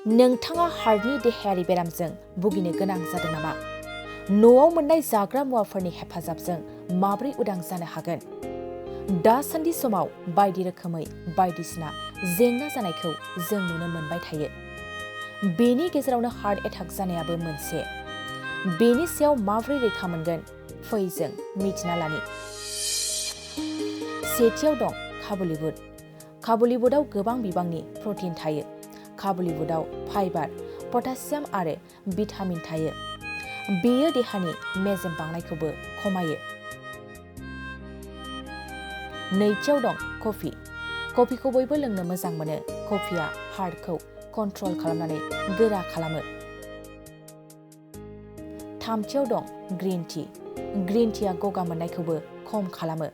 नोंथाङा हार्टनि देहायारि बेरामजों भुगिनो गोनां जादों नामा? न'आव मोननाय जाग्रा मुवाफोरनि हेफाजाबजों माबोरै उदां जानो हागोन? दासान्दि समाव बायदि रोखोमै बायदिसिना जेंना जानायखौ जों नुनो मोनबाय थायो। बेनि गेजेरावनो हार्ट एटाक जानायाबो मोनसे। बेनि सायाव माबोरै रैखा मोनगोन? फै जों मिथिना लानि। सेथियाव दं काबुली बुट। काबुली बुटआव गोबां बिबांनि प्रटिन थायो। काबुली बुटआव फाइबार, पटासियाम आरो भिटामिन थायो। बेयो देहानि मेजेम बांनायखौबो खमायो। नैथियाव दं कफि। कफिखौ बयबो लोंनो मोजां मोनो। कफिया हार्टखौ कन्ट्रल खालामनानै गोरा खालामो। थामथियाव दं ग्रीन टि। ग्रीन टिया गगा मोननायखौबो खम खालामो।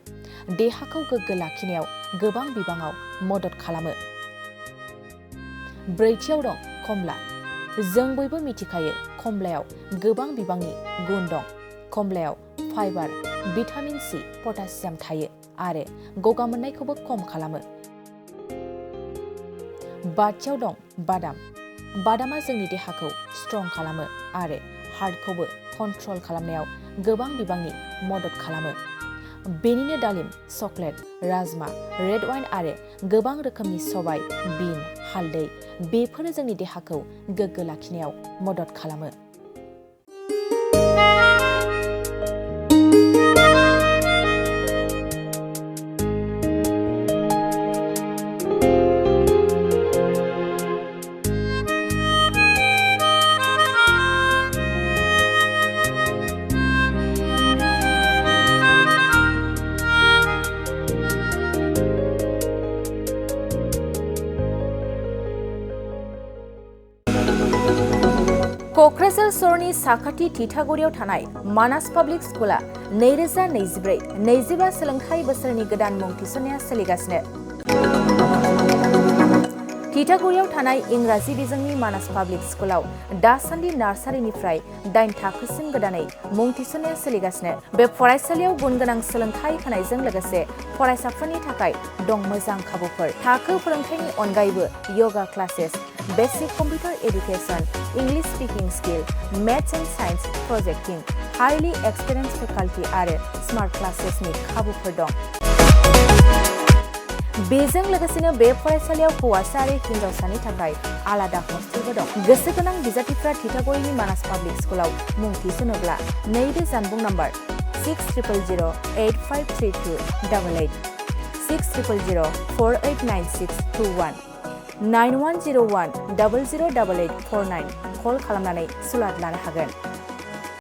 देहाखौ गोग्गो लाखिनायाव गोबां बिबाङाव मदद खालामो। ब्रैथियाव दं कमला। जों बयबो मिथिखायो कमलायाव गोबां बिबांनि गुन दं। कमलायाव फाइबार, भिटामिन सि, पटासियाम थायो आरो गगा मोननायखौबो खम खालामो। बाथियाव दं बादाम। बादामा जोंनि देहाखौ स्ट्रं खालामो आरो हार्टखौबो कन्ट्रल खालामनायाव गोबां बिबांनि मदद खालामो। बेनिनो दालिम, चकलेट, राजमा, रेड वाइन आरो गोबां रोखोमनि सबाय, बिन, हालदै बेफोरो जोंनि देहाखौ गोग्गो लाखिनायाव मदद खालामो। क'क्राझार सहरनि साखाथि थिथागुरियाव थानाय मानास पाब्लिक स्कुला 2024-25 सोलोंथाइ बोसोरनि गोदान मुं थिसननाया सोलिगासिनो। थिथागुरियाव थानाय इंराजि बिजोंनि मानास पाब्लिक स्कुलाव दासान्दि नार्सारिनिफ्राय 8 थाखोसिम गोदानै मुं थिसननाया सोलिगासिनो। बे फरायसालियाव गुन गोनां सोलोंथाइ होनायजों लोगोसे फरायसाफोरनि थाखाय दं मोजां खाबुफोर। थाखो फोरोंथायनि अनगायैबो yoga classes, basic computer education, English speaking skill, maths and science projecting, highly experience faculty आरो स्मार्ट क्लासेसनि खाबुफोर दं। बेजों लोगोसेनो बे फरायसालियाव हौवासा आरो हिन्जावसानि थाखाय आलादा हस्टेलबो दं। गोसो गोनां बिजाथिफ्रा थिथागुरिनि मानास पाब्लिक स्कुलाव मुं थिसनोब्ला नैबे जानबुं नम्बर 6000853288 6000489621 9101008849 कल खालामनानै सुलाद लानो हागोन।